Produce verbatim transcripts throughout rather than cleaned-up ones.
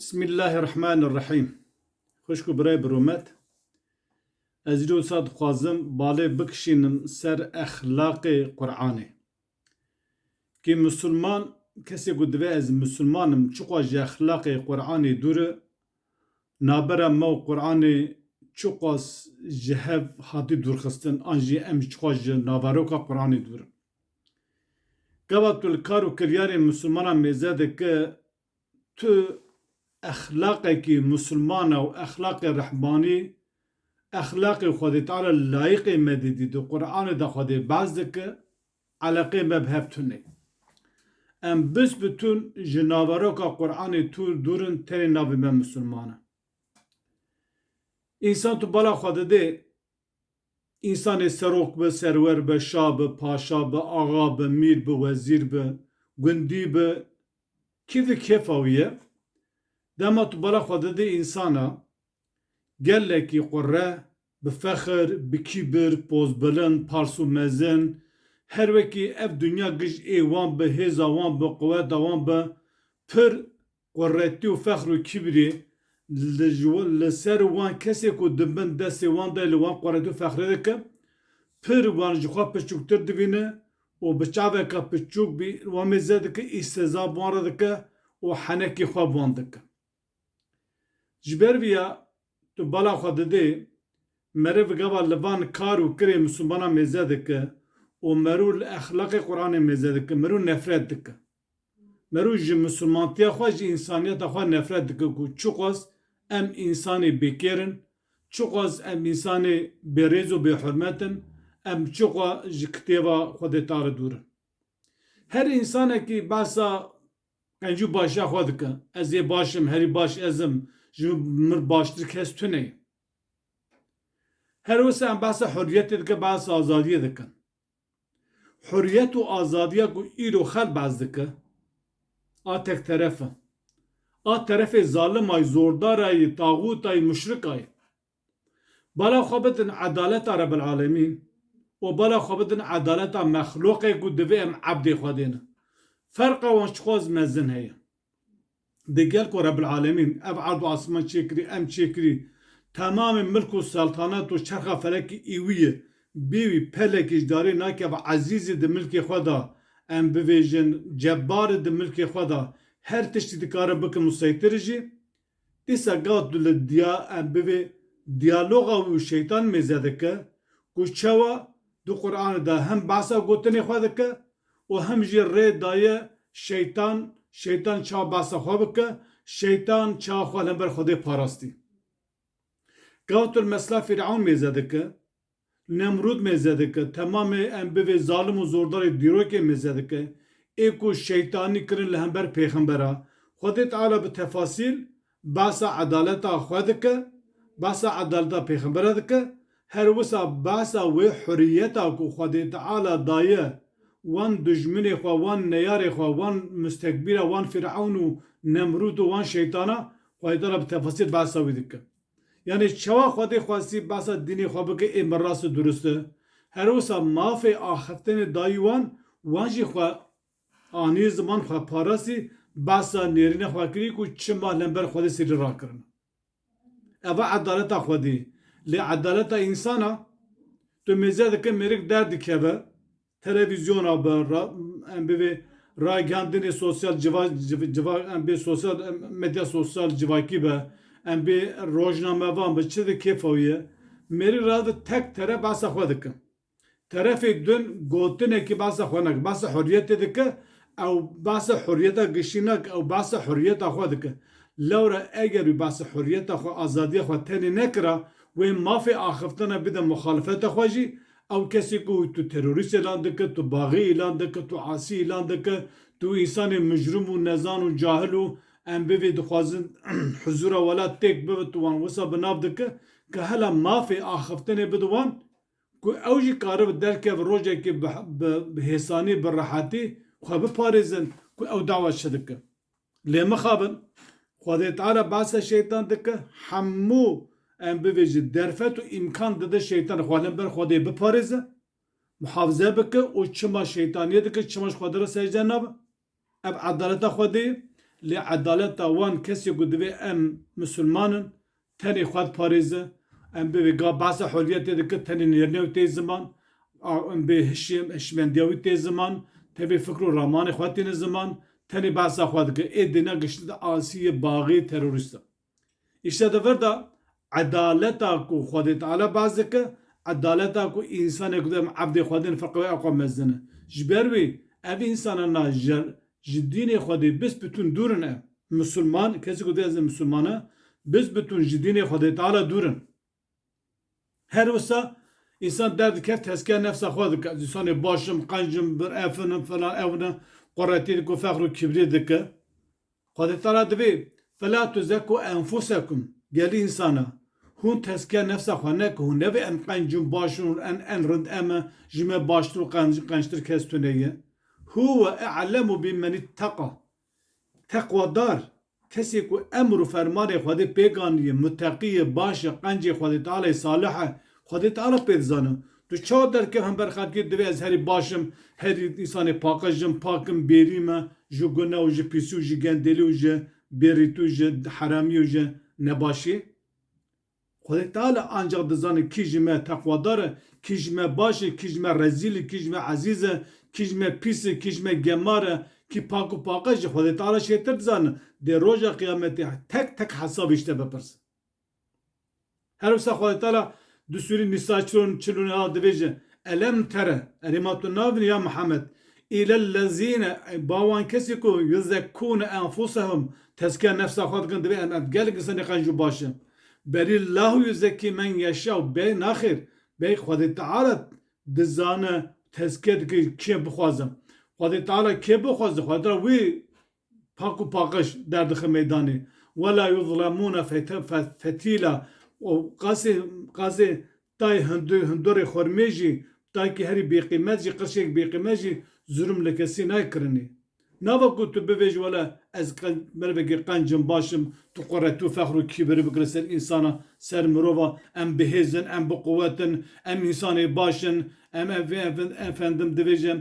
Bismillahirrahmanirrahîm. Xwişk û birayê bi rûmet, ez îro wisa dixwazim balê bikişînim ser exlaqê Qur'anê. Kî misilman, kesê ku divê ez misilman im, çiqas ji exlaqê Qur'anê dûr e, nabera me û Qur'anê çiqas ji hev hatî dûrxistin, an jî em çiqas ji naveroka Qur'anê dûr in. Gava tu li kar û kiryarên misilmanan mêze dike, tu exlaqekî misilmana û exlaqê rehmanî, exlaqê Xwedê Teala layiqê me didî, di Qur'anê de Xwedê behs dike, eleqê me bi hev tune. Em bis bi tun ji naveroka Qur'anê tûr dûr in, tenê navê me misilman e. Însan tu bala xwe didê, însanê serok bi, serwer bi, şa bi, paşa bi, axa bi, mîr bi, wezîr bi, gundî bi, kî di kêfa wî ye. Dema tu bala xwe didê însana, gelekî qurre, bi fexir, bi kîbir, pozbilind, pars û mezin, her wekî ev dinya giş ê wan bi, hêza wan bi, quweta wan bi, pir quretî û fexr û kîbrî li ji-, li ser wan kesê ku di bin destê wan de li wan quretî û fexrê dike, pir wan ji xwe piçûktir divîne û bi çaveka piçûk bî wan mêze dike, îsteza bi wan re dike û henekî xwe bi wan dike. Ji ber vî ya tu bala xwe didê, meriv gava li van kar û kirê misilmanan mêze dike û merû li exlaqê Qur'anê mêze dike, merû nefret dike. Merû ji misilmantiya xwe, ji însaniyeta xwe nefret dike ku çiqas em însanê bêkêr in, çiqas em însanê bêrêz û bêhurmet in, em çiqas ji kitêba Xwedê Teala dûr in. Her însanekî behsa qencî û başiya xwe dike. Ez ê baş im, herî baş ez im, ji min baştir kes tune ye. Her wisa em behsa hurriyetê dike, behsa azadiyê dikin. Hurriyet û azadiya ku îro xelk behs dike, a tek teref e. A terefê zalimay, zordarayî, taxûtayî, muşrikayî. Bala xwe bidin edaleta Rebbil Alemîn û bala xwe bidin edaleta mexlûqê ku divê em ebdê Xwedê ne. Ferqa wan çiqas mezin heye. Digel ku Rebbil Alemîn ev erd û asman çêkirî, em çêkirî, temamê milk û seltanet û çerxa felekî î wî ye, bê wî pelekî ji darê nake. Ev ezîzî di milkê xwe de, em bivêjin, cebbarî di milkê xwe de, her tiştî dikare bikin museytir jî. Dîsa gat tu li diya-, em bivê diyaloga wî û şeytan mêze dike, ku çawa di Qur'anê de hem behsa gotinê xwe dike û hem jî rê daye şeytan, şeytan ça behsa xwe bike, şeytan ça xwe li hember Xwedê parastî. Gat tu li mesela Fîrewn mêze dike, Nemrûd mêze dike, temamê em bivê zalim û zordarê dîrokê mêze dike, ê ku şeytanî kirin li hember pêxembera. Xwedê Teala bi tefasîl behsa edaleta xwe dike, behsa edaleta pêxembera dike, her wisa behsa wê huriyeta ku Xwedê Teala daye wan dijminê xwe, wan neyarê xwe, wan mustekbîra, wan Fîrewn û Nemrûd û wan şeytana, Xwedê Teala bi tefasîl behsa wî dike. Yanî çawa Xwedê xwestî behsa dînê xwe bike, ê min rast û durust e. Her wisa mafê axiftinê dayî wan, wan jî xwe anî ziman, xwe parastî, behsa nêrîna xwe kirî ku çima li hember Xwedê serî rakirin. Eva edaleta Xwedê. Lê edaleta însana, tu mêze dike mêrik derdikeve, televîzyona bi, ra-, em bivê ragihandinê sosyal civa-, civ-, civa-, em bê sosyal, em, medya sosyal civakî be, em bê rojnamevan be, çi di kêfa wî ye. Mêrî radibe tek teref behsa xwe dike. Terefê din gotinekî behsa xwe nake. Behsa hurriyetê dike, ew behsa hurriyeta giştî nake, ew behsa hurriyeta xwe dike. Lewra eger wî behsa hurriyeta xwe, azadiya xwe tenê nekira, wê mafê axiftina bide muxalifeta xwe jî, ew kesê ku tu terorîst îlan dike, tu baxî îlan dike, tu asî îlan dike, tu însanê mujrim û nezan û cahil û em bivê dixwazin huzura welat têk bibe, tu wan wisa bi nav dike, ke hela mafê axiftinê bide wan, ku ew jî karibe derkeve rojekê bi, bi, bi hêsanî, bi rehetî xwe biparêzin ku ew dawa çi dike. Lê mixabin, Xwedê Teala behsa şeytan dike, hemû em bivêjin derfet û îmkan dide şeytan xwe li ber Xwedê biparêze, muhafize bike û çima şeytaniyê dike, çima ji Xwedê re secde nabe. Ev edaleta Xwedê ye. Lê edaleta wan kesê ku divê em misilman in, tenê xwe diparêze, em bê vê ga behsa huriyetê dike, tenê nêrnew tê ziman, a, em bê hişê-, hişmendiya wî tê ziman, tevê fikr û ramanê xwe têne ziman, tenê behsa xwe dike. Ê dêna giştine asiyê baxê terorîst e. Îşte di vir de edaleta ku Xwedê Teala behs dike, edaleta ku însanê ku em evdê Xwedê in, ferqê wê ew qas mezin e. Ji ber wê ev însanana ji, ji dînê Xwedê bisbitûn dûr in ev. Misilman, kesê ku dê ez misilman e, bisbitûn ji dînê Xwedê Teala dûr in. Her wisa însan derdikeve tezkiya nefsa xwe dike. Ez însanê baş im, qenc im, bir efin im, falan ew ne, quretî dike, fexr û kibrî dike. Xwedê Teala divê, "Fela tuzekku enfusekum." Gelî însana, hûn tezkiya nefsa xwe neke, hûn nevê em qenc in, baş in, en, en rind em e, ji me baştir û qenc-, qenctir kes tune ye. Huwe e'lemu bimen itteka. Teqwadar, kesê ku emr û fermanê Xwedê pê ganiye, muteqî ye, baş e, qencê Xwedê Teala ye, salih e, Xwedê Teala pê dizane. Tu çawa derkev hember xelkê divê ez herî baş im, herî însanê paqij im, pak im, bêrî me ji gune û ji pîsî û ji gendelî û ji bêrîtî û ji heramî û ji nebaşî? Xwedê Teala ancaq dizane kî ji me teqwadar e, kî ji me baş e, kî ji me rezîl e, kî ji me ezîz e, kî ji me pîs e, kî ji me gemar e, kî pak û paqij e. Xwedê Teala şêtir dizane. Dê roja qiyametê tek tek hesabî ji te bipirse. Her wisa Xwedê Teala di Sûrî Nîsa çil û, çil û neh de divêje, "Elem tere", erê ma tu nabînî ya Mihemed, "îlellezîne", ba wan kesî ku "yuzekkûne enfusehum", tezkiya nefsa xwe dikin, divê em, em gelek însanê qenc û baş in. "Belillahu yuzekkî men yeşâ", bê naxêr, bê Xwedê Teala dizane tezkiye dike kê bixwaze. Xwedê Teala kê bixwaze, Xwedê Teala wî pak û paqij derdixe meydanê. "Wela yuzlemûne fete-, fe-, fetîla." Û qasê, qasê tay hundu-, hundurê xurmê jî, taykî herî bêqîmet jî, qirşek bêqîmet jî zulm li kesî nayê kirinê. Nava ku tu bivêjî, "Wela ez qen-, merivekî qenc im, baş im", tu quretî û fexr û kîbirî bikire ser însana, ser mirova, "Em bi hêz in, em bi quwet in, em însanê baş in, em ev, ev, efendim divêje,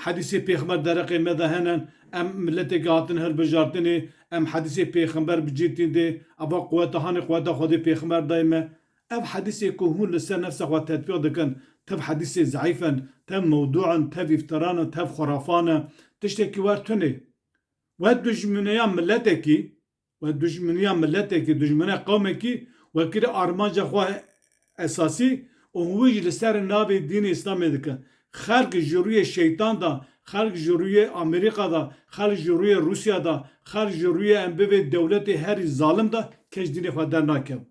hedîsê pêxember dereqê me de hene, em miletekî hatin hilbijartinê, em hedîsê pêxember bi cî tîndê, eva quweta hanê quweta Xwedê pêxember dayê me." Ev hedîsê ku hûn li ser nefsa xwe tetbîq dikin, tev hedîsê zeîf in, tev mewdû in, tev îftiran in, tev xurafan e, tiştekî wer tune. We dijmineya miletekî, we dijminiya miletekî, dijmine qewmekî, we kire armanca xwe esasî û hûn wî jî li ser navê dînê Îslamê dikin. Xelk ji rûyê şeytan de, xelk ji rûyê Amerîka de, xelk ji rûyê Rûsya de, xelk ji rûyê em bivê dewletê herî zalim de kes dînê xwe dernakeve.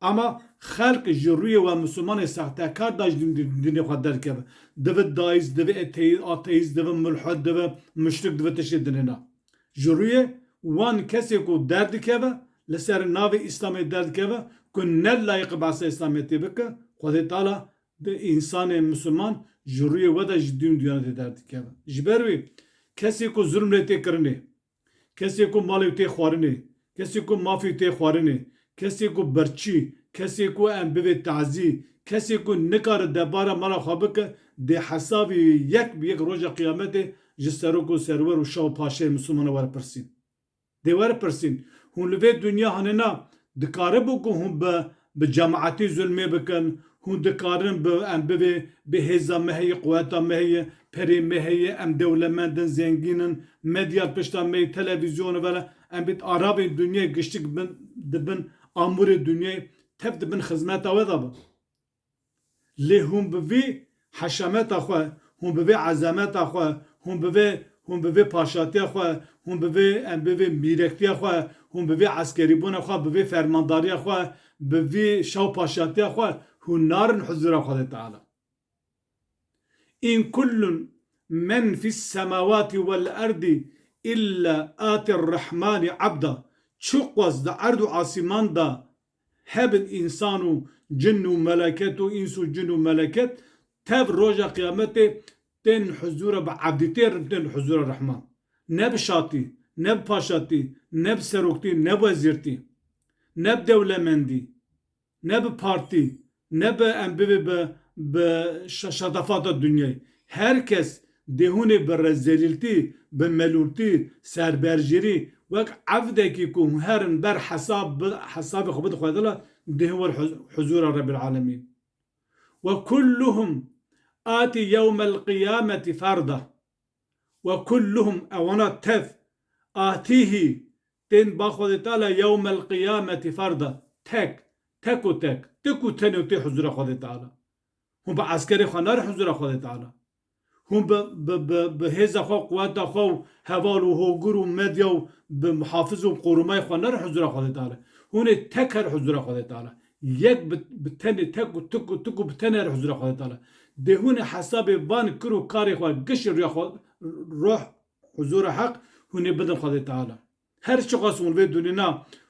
Ama xelk ji rûyê we misilmanê sextekar de ji dîn-, dînê xwe derkeve. Divi daîst, divi etei-, ateîst, divi mulhid, divi muşrik, divi tiştê dinê ne. Ji rûyê wan kesê ku derdikeve, li ser navê Îslamê derdikeve, ku ne layiq behsa Îslamê tê bike, Xwedê Teala di însanê misilman ji rûyê we de ji dîn û diyanetê derdikeve. Ji ber wê kesê ku zulm lê tê kirinê, kesê ku malê wî tê xwarinê, kesê ku mafê wî tê xwarinê, kesê ku birçî, kesê ku em bivê tazî, kesê ku nikare debara mala xwe bike, dê hesabî yek bi yek roja qiyametê ji serok û serwer û şah û paşayê misilmana were pirsîn. Dê were pirsîn, hûn li vê dinya hanê na, dikaribû ku hûn bi, bi cemaetî zulmê bikin, hûn dikarin bi, em bivê, bi hêza me heye, quweta me heye, perê me heye, em dewlemend in, zengîn in, medya pişta me ye, televîzyon e, vele, em bê aravên dinyayê giştik bin, di bin amûrê dinyayê, tev di bin xizmeta we de bin. Lê hûn bi vî heşameta xwe, hûn bi vê ezameta xwe, hûn bi vê, hûn bi vê paşatiya xwe, hûn bi vê, em bi vê mîrektiya xwe, hûn bi vê eskerîbûna xwe, bi vê fermandariya xwe, bi vê şaw paşatiya xwe, hûn narin huzura Xwedê Teala. "In kullun men fis semawati vel erdi illa atir rahmani abda." Çiqas di erd û asîman de hebin însan û cin û meleket û îns û cin û meleket, tev roja qiyametê tên huzura bi evdîtê, tên huzura Rehman. Ne bi şatî, ne bi paşatî, ne bi seroktî, ne bi wezîrtî, ne bi dewlemendî, ne bi partî, ne bi em bivê bi, bi şa-, şatafata dinyayê. Her kes dê hûnê bi rezelîltî, bi melûltî, serberjêrî Wek evdekî ku hûn herin ber hesab bi-, hesabê xwe bidin Xwedê Teala, dê hûn werin huz-, huzûra Rebbil Alemîn. Ve kulluhum ati yewmel qiyameti ferda. Ve kulluhum, ewana tev, atîhî, tên ba Xwedê Teala yewmel qiyameti ferda. Tek, tek û tek, tik û tenê tê huzûra Xwedê Teala. Hûn bi eskerê xwe nerin huzûra Xwedê Teala. Hûn bi, bi, bi, bi hêza xwe, quweta xwe û heval û hogir û medya û bi muhafiz û qorumayê xwe nerin huzûra Xwedê Teala. Hûn ê tek herin huzûra Xwedê Teala. Yek bi, bi tenê, tek û tik û tik û bi tenê herin huzûra Xwedê Teala. Dê hûn ê hesabê van kir û karê xwe gişt rûya xwe, ruh, huzûra Heq, hûn ê bidin Xwedê Teala. Her çiqas hûn vê dunêna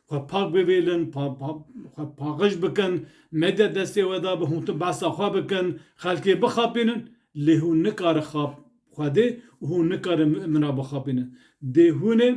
xwe pak bivêlin, pa-, pa-, xwe paqij bikin, medya destê we de be, hûn tim behsa xwe bikin, xelkê bixapînin, lê hûn nikarin xap Xwedê û hûn nikarin mumina bixapînin. Dê hûn ê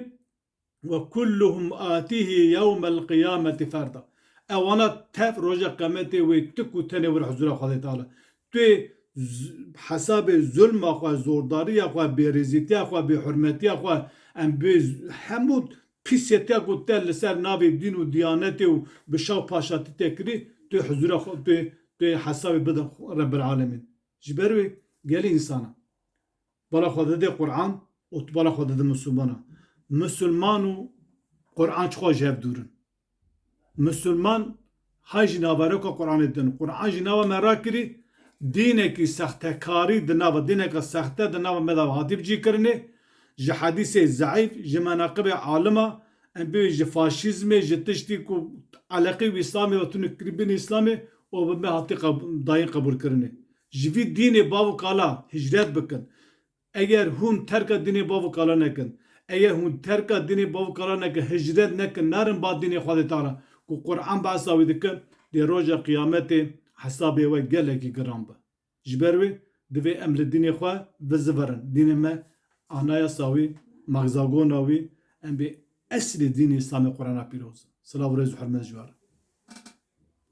ve kulluhum atîhî yewmel qiyameti ferda. Ewana tev roja qiyametê wê tik û tenê werin huzûra Xwedê Teala. Tu yê z-, hesabê zulma xwe, zordariya xwe, bêrêzîtiya xwe, bêhurmetiya xwe, em bê z-, hemû pîsetiya ku te li ser navê dîn û diyanetê û bi şav paşatî te kirî, tu yê huzûra xwe, tu yê, tu yê hesabê bidin Rebbil Alemîn. Ji ber wê gelî însana bala xwe didê Quran û tu bala xwe didê misilmana. Misilman û Quran çiqas ji hev dûr in. Misilman hay ji naveroka Quranê din. Quran ji nava me rakirî, dînekî sextekarî di nava, dîneka sexte di nava me de hatî bicîkirinê, ji hedîsê zeîf, ji menaqibê alima, em bê ji faşîzmê, ji tiştî ku eleqî wî Îslamê ve tune kiribîn Îslamê û bi me hatî qeb-, dayîn qebûlkirinê. Ji vî dînê bav û kala hicret bikin. Eger hûn terka dînê bav û kala nekin, eger hûn terka dînê bav û kala nekin, hicret nekin, nerin ba dînê Xwedê Teala, ku Quran behsa wî dike, dê roja qiyametê hesabê we gelekî giran be. Ji ber wê divê em li dînê xwe bizivirin. Dînê me anayasa wî, magzagona wî, em bê eslê dînê Îslamê Qurana pîroz. Silav û rêz û hurmet ji we re.